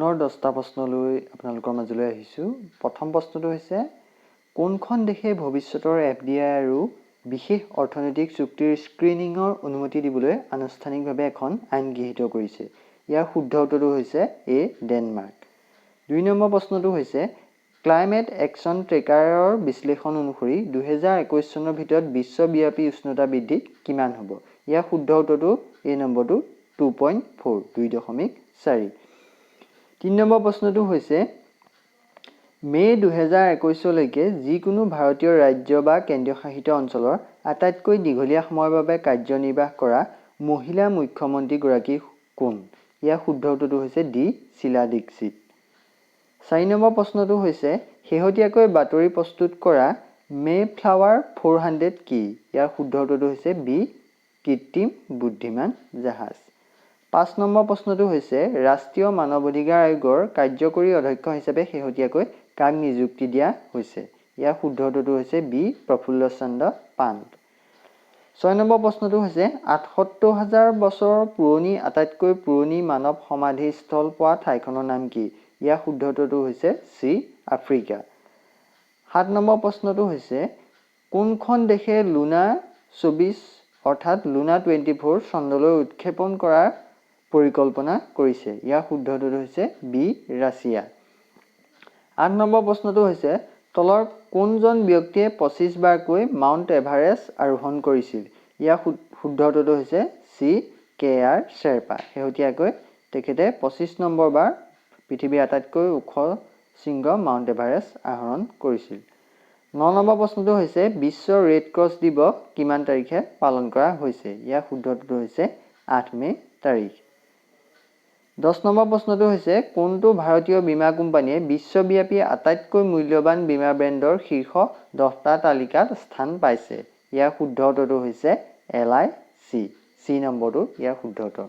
পুনৰ 10টা প্ৰশ্ন লৈ আপোনালোকৰ মাজলৈ আহিছোঁ। প্ৰথম প্ৰশ্নটো হৈছে, কোনখন দেশে ভৱিষ্যতৰ এফডিআই আৰু বিশেষ অৰ্থনৈতিক চুক্তিৰ স্ক্ৰীনিঙৰ অনুমতি দিবলৈ আনুষ্ঠানিকভাৱে এখন আইন গৃহীত কৰিছে? ইয়াৰ শুদ্ধ উত্তৰটো হৈছে এ, ডেনমাৰ্ক। 2 নম্বৰ প্ৰশ্নটো হৈছে, ক্লাইমেট একশ্যন ট্ৰেকাৰৰ বিশ্লেষণ অনুসৰি 2021 চনৰ ভিতৰত বিশ্বব্যাপী উষ্ণতা বৃদ্ধি কিমান হ'ব? ইয়াৰ শুদ্ধ উত্তৰটো এই নম্বৰটো 2.4, 2.4। 3 নম্বৰ প্ৰশ্নটো হৈছে, মে' 2021লৈকে যিকোনো ভাৰতীয় ৰাজ্য বা কেন্দ্ৰীয় শাসিত অঞ্চলৰ আটাইতকৈ দীঘলীয়া সময়ৰ বাবে কাৰ্যনিৰ্বাহ কৰা মহিলা মুখ্যমন্ত্ৰীগৰাকী কোন? ইয়াৰ শুদ্ধ উত্তৰটো হৈছে ডি, শীলা দীক্ষিত। 4 নম্বৰ প্ৰশ্নটো হৈছে, শেহতীয়াকৈ বাতৰি প্ৰস্তুত কৰা মে ফ্লাৱাৰ 400 কি? ইয়াৰ শুদ্ধ উত্তৰটো হৈছে বি, কৃত্ৰিম বুদ্ধিমান জাহাজ। 5 নম্বৰ প্ৰশ্নটো হৈছে, ৰাষ্ট্ৰীয় মানৱ অধিকাৰ আয়োগৰ কাৰ্যকৰী অধ্যক্ষ হিচাপে শেহতীয়াকৈ কাক নিযুক্তি দিয়া হৈছে? ইয়াৰ শুদ্ধ উত্তৰটো হৈছে বি, প্ৰফুল্ল চন্দ্ৰ পান্ত। 6 নম্বৰ প্ৰশ্নটো হৈছে, 78 হাজাৰ বছৰ পুৰণি আটাইতকৈ পুৰণি মানৱ সমাধিস্থল পোৱা ঠাইখনৰ নাম কি? ইয়াৰ শুদ্ধ উত্তৰটো হৈছে চি, আফ্ৰিকা। 7 নম্বৰ প্ৰশ্নটো হৈছে, কোনখন দেশে লুনা 24 অৰ্থাৎ লুনা 24 চন্দ্ৰলৈ উৎক্ষেপণ কৰাৰ পৰিকল্পনা কৰিছে? ইয়াৰ শুদ্ধ উত্তৰটো হৈছে বি, ৰাছিয়া। 8 নম্বৰ প্ৰশ্নটো হৈছে, তলৰ কোনজন ব্যক্তিয়ে 25 বাৰকৈ মাউণ্ট এভাৰেষ্ট আৰোহণ কৰিছিল? ইয়াৰ শুদ্ধ উত্তৰটো হৈছে চি, কে আৰ শ্বেৰপা। শেহতীয়াকৈ তেখেতে 25 নম্বৰ বাৰ পৃথিৱীৰ আটাইতকৈ ওখ শৃংগ মাউণ্ট এভাৰেষ্ট আৰোহণ কৰিছিল। 9 নম্বৰ প্ৰশ্নটো হৈছে, বিশ্ব ৰেড ক্ৰছ দিৱস কিমান তাৰিখে পালন কৰা হৈছে? ইয়াৰ শুদ্ধ উত্তৰটো হৈছে 8 মে' তাৰিখ। 10 নম্বৰ প্ৰশ্নটো হৈছে, কোনটো ভাৰতীয় বীমা কোম্পানীয়ে বিশ্বব্যাপী আটাইতকৈ মূল্যৱান বীমা ব্ৰেণ্ডৰ শীৰ্ষ 10টা তালিকাত স্থান পাইছে? ইয়াৰ শুদ্ধ উত্তৰটো হৈছে এল I C. C নম্বৰটো ইয়াৰ শুদ্ধ উত্তৰ।